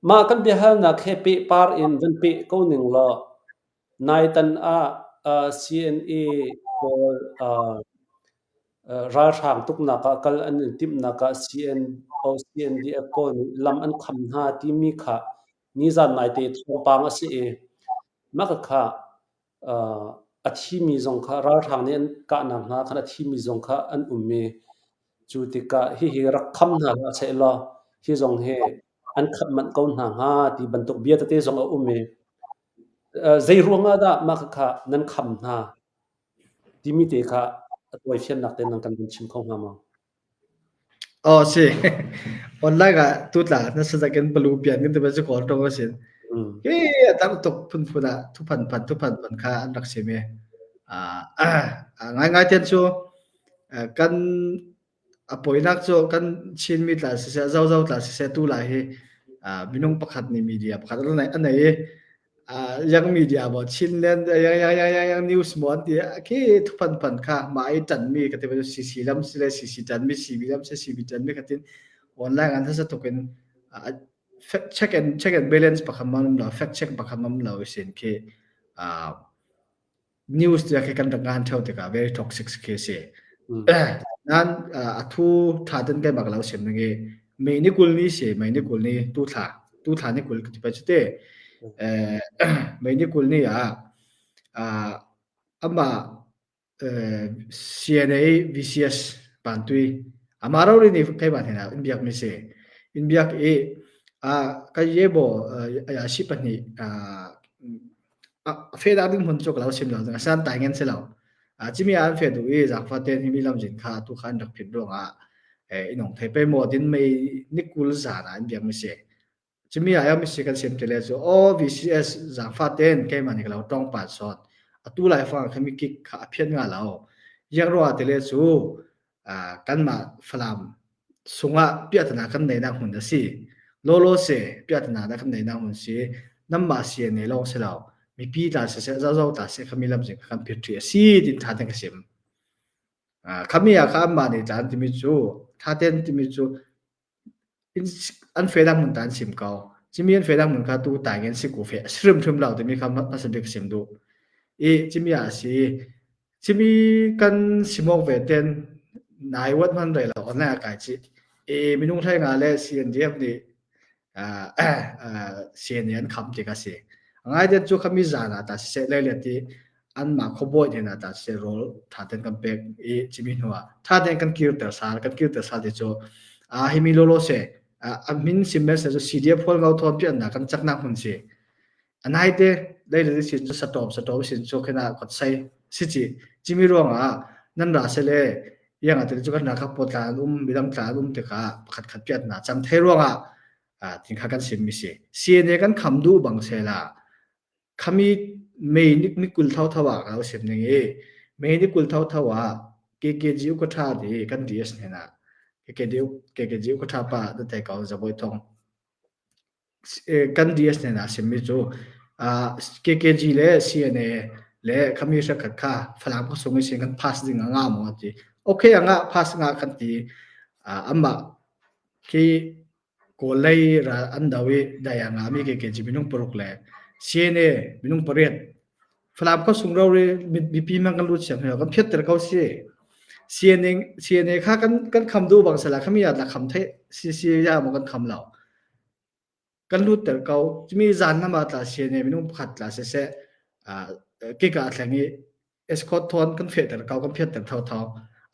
Mah kan biahalnak he pehpar in van peh ko ning law naitan ah CNA pawl ralhrang tuknak ah kal an in timhnak ah CNO CNDF pawl nih lam an kham hna timi kha nizan naite thawngpang a si i mah khakha a thimi zong kha ralhrang nih an kahnak hna khan a thimi zong kha an um i cu tikah hihi rak kham hna hlah sehlaw hi zong hi an khamh manh ko hna hnga ti bantuk bia tete zong a um i zei ruangah dah mah khakha nan kham hna timi te kha a tawifiannak te nan kan vun chim kho hnga maw? Aw si. Online ah tutla na sazakin palu pian kan ti ba cu kawl tong asin. Hi a tam tuk phunphun ah thuphan phan thuphan phan kha an rak sim i ngai ngai ten cu kan a poinak cu kan Chinmi tla siseh Zozo tla siseh tu lai hi minung pakhat nih media pakhat an nei i yang media maw Chinland yang yang yang yang yang news maw an ti khi thuphan phan kha mah i ṭanmi ka ti ba CC lam si le CC ṭanmi CB lam si CB ṭanmi khatin online an hasa tuk in check and check and balance pakhat man um lo fact check pakhat man um lo sin khi News tiah khi kan rak ngan theo tikah very toxic khi si. Nan a thu tha ten kai bak lo sim ning i May ni 20 ni si May ni 20 ni tu thla tu thla ni 20 ka ti pa chu te May ni 20 ni ah amah CNA VCS pantui amah ro ri ni kai ba hna in biak mi si in biak i a ka ye bo aya si pahnih A fe dah ding hmun cu ka lo sim lo ding a san tai ngen si lo. Cimi an fe duh i zaangfah tein himi lamzin kha atu kha an rak phit ruangah inong thei pe maw din mei ni 20 zan ah an biak mi si. Cimi ah mi si kan sim te le cu aw VCS zaangfah tein keimah nih ka lo tong pa sawt. Atu lai fang kha mi kik kha a phiat nga lo. Yang ruah te le cu kanmah Falam sungah piahtana kan neinak hmun a si. Lawlaw se piahtana na kan neinak hmun si. Namah CNA lawng si lo. Mipi tla siseh, zozo tla seh khami lamzing kha kan phit ṭhi a si tin tha ten ka sim. Khami ah kha anmah nih tla an timi cu tha ten timi cu an fe dang hmun ta an sim ko. Cimi an fe dang hmun kha tu taing in si ku fe a si hrimhrim lo timi kha hmasa bik sim duh. I cimi ah a si. Cimi kan simawk ve ten nai wat hman rei lo online a kai chih. I minung hlei nga le CNDF nih CNA an kham ti ka si. Ngai det cu khami zan ah ta siseh le le ti anmah khuabawi hnen ah tah siseh rawl ṭha tein kan pek i cimi hnu ah ṭha tein kan kirter sal kan kirter sal ti cu himi lawlaw se a min sim se cu CDF hual ngau thawn piannak kan caknak hmun si anai te lei le sin cu satawm satawm sin cu khena kot sai si chi cimi ruangah nan ra se le yang ate cu kan ra kha pot tla an um midang tla an um tikah pakhat khat piat na cang thei ruangah tin kha kan sim mi si CNA kan kham du bang se la Khami May ni 20 thotho ah ka lo sim ning i May ni 20 thotho ah KKG ukaṭha ti kan DS hnenah KKG KKG ukaṭha pa na thei ko Zabawi Thawng kan DS hnenah simmi cu KKG le CNA le khami hrekhat kha Falam khuasung i sin kan pass ding a nga maw an ti. Okay a ngah pass ngah kan ti. Amah khi Kawl lei ral an do i dai a ngami KKG minung paruk le CNA minung pariat Falam khuasung rori mipi man kan lut siang kan phiatter ko si. CNA CNA kha kan kan kham duh bang sala khami ya la kham the CC ya mo kan kham lo. Kan lut ter ko. Chimi zan nama tla CNA minung pakhat tla se se ke ka thleng i escort thawn kan fehter ko kan phiatter thotho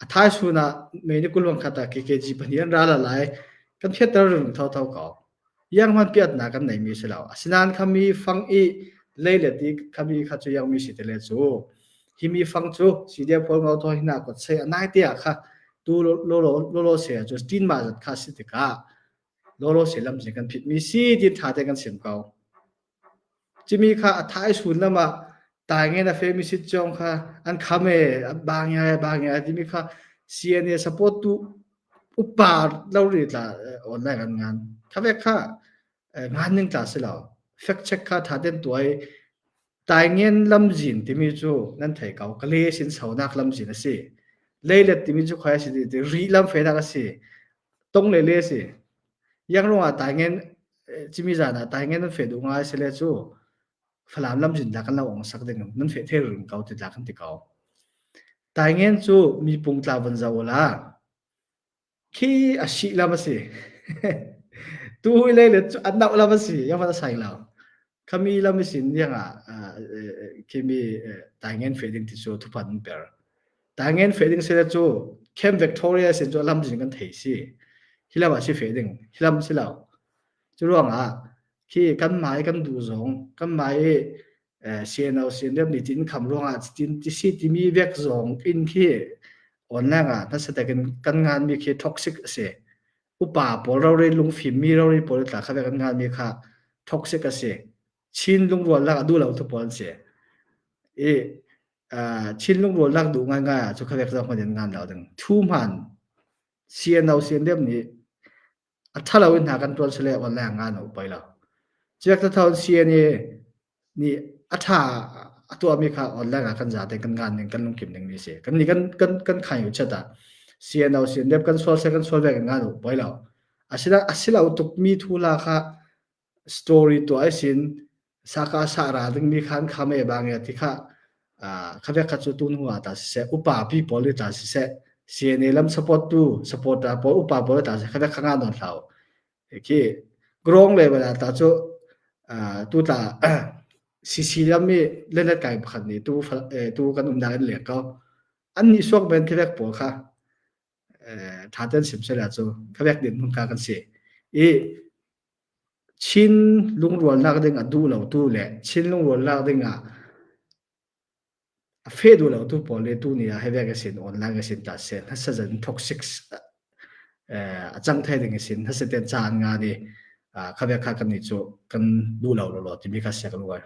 a thai sun ah mei ni kulwang khat ah KKG pahnih an ral lai kan phiatter rung thotho ko yang man piat na kan nei mi si lo asinain khami fang i lei le ti khami kha chu yang mi si te le chu hi mi fang chu CDF phol ngau tho hina kot sei anai te kha tu lo lo lo lo se chu tin ma zat kha si tikah lo lo se lam se kan phit mi si tin tha te kan sim ko Cimi kha a thaisun lam ah taingen a femi sitcawng kha an kham ee, bang ya bang ya timi kha CNA support tu upa lo ri tla online an ngan. Kha vek kha ngan ning tla si lo. Fact check kha tha ten tuai taingen lamzin timi cu nan thei ko. Kale sin sonak lamzin a si. Leilet timi cu khoi a si ti ri lam fenak a si. Tong le le a si. Yang ruangah taingen. Cimi zan ah taingen nan feh duh ngai sile cu Falam lamzin la kan lo ong sak ding nan feh the ring ko ti la kan ti ko. Taingen cu mi pung tla van zo la khi a si lam a si. Tu hui le le cu an nau lam a si yang van sai lo. Khami lam sin yang ah khi mi taingen fe ding ti cu thupan per. Taingen fe ding sile cu Camp Victoria sin cu lam zin kan thei si. Hi lam ah si fe ding hi lam si lo. Cu ruangah khi kan mai kan duh zong kan mai CNO CNF nih tin kham ruangah tin ti si timi vek zong in khi online ah hmasa in kan ngan mi khi toxic a si. Upa pawl rori lungfim mi rori pawl tla kha vek kan ngan mi kha toxic a si. Chin lungrual lak a duh lo tu pawl an si. I Chin lungrual lak duh ngai ngai ah cu kha vek zong kan ngan lo ding. Thu hman CNO CNF nih a ṭhalo in hna kan ṭuan sile online nga na poi lo. Ciak ta thon CNA nih a ṭha a tuahmi kha online ah kan zate kan ngan ning kan lungkim ning mi si. Kan nih kan kan kan khai u chat ah CNO CNF kan sual se kan sual ve kan ngan u poi lo. Asina asilo tuk mi thu la kha story tuah sin saka sa ra ding mi khan khame bang ya ti kha kha vek kha cu tu hnu ah ta siseh upa pi pawl i ta siseh CNA lam support tu supporter pawl upa pawl ta siseh kha vek kha nga non hlau khi grong level ah ta cu tu tla CC lam mi lenet kai pakhat nih tu tu kan um dak in lek ko an nih suak ben khi vek pawl kha tha ten sim sela cu kha vek din mun ka kan si i Chin lungrualnak ding a duh lotu le Chin lungrualnak ding ah a feh duh lotu pawl le tuni ah hei a sin online a sin ta seh hnasazan toxic a cang thai ding a sin hnaseten ca an nga ni kha ve kha kan nih cu kan duh lo lo timi kha sia kan uar.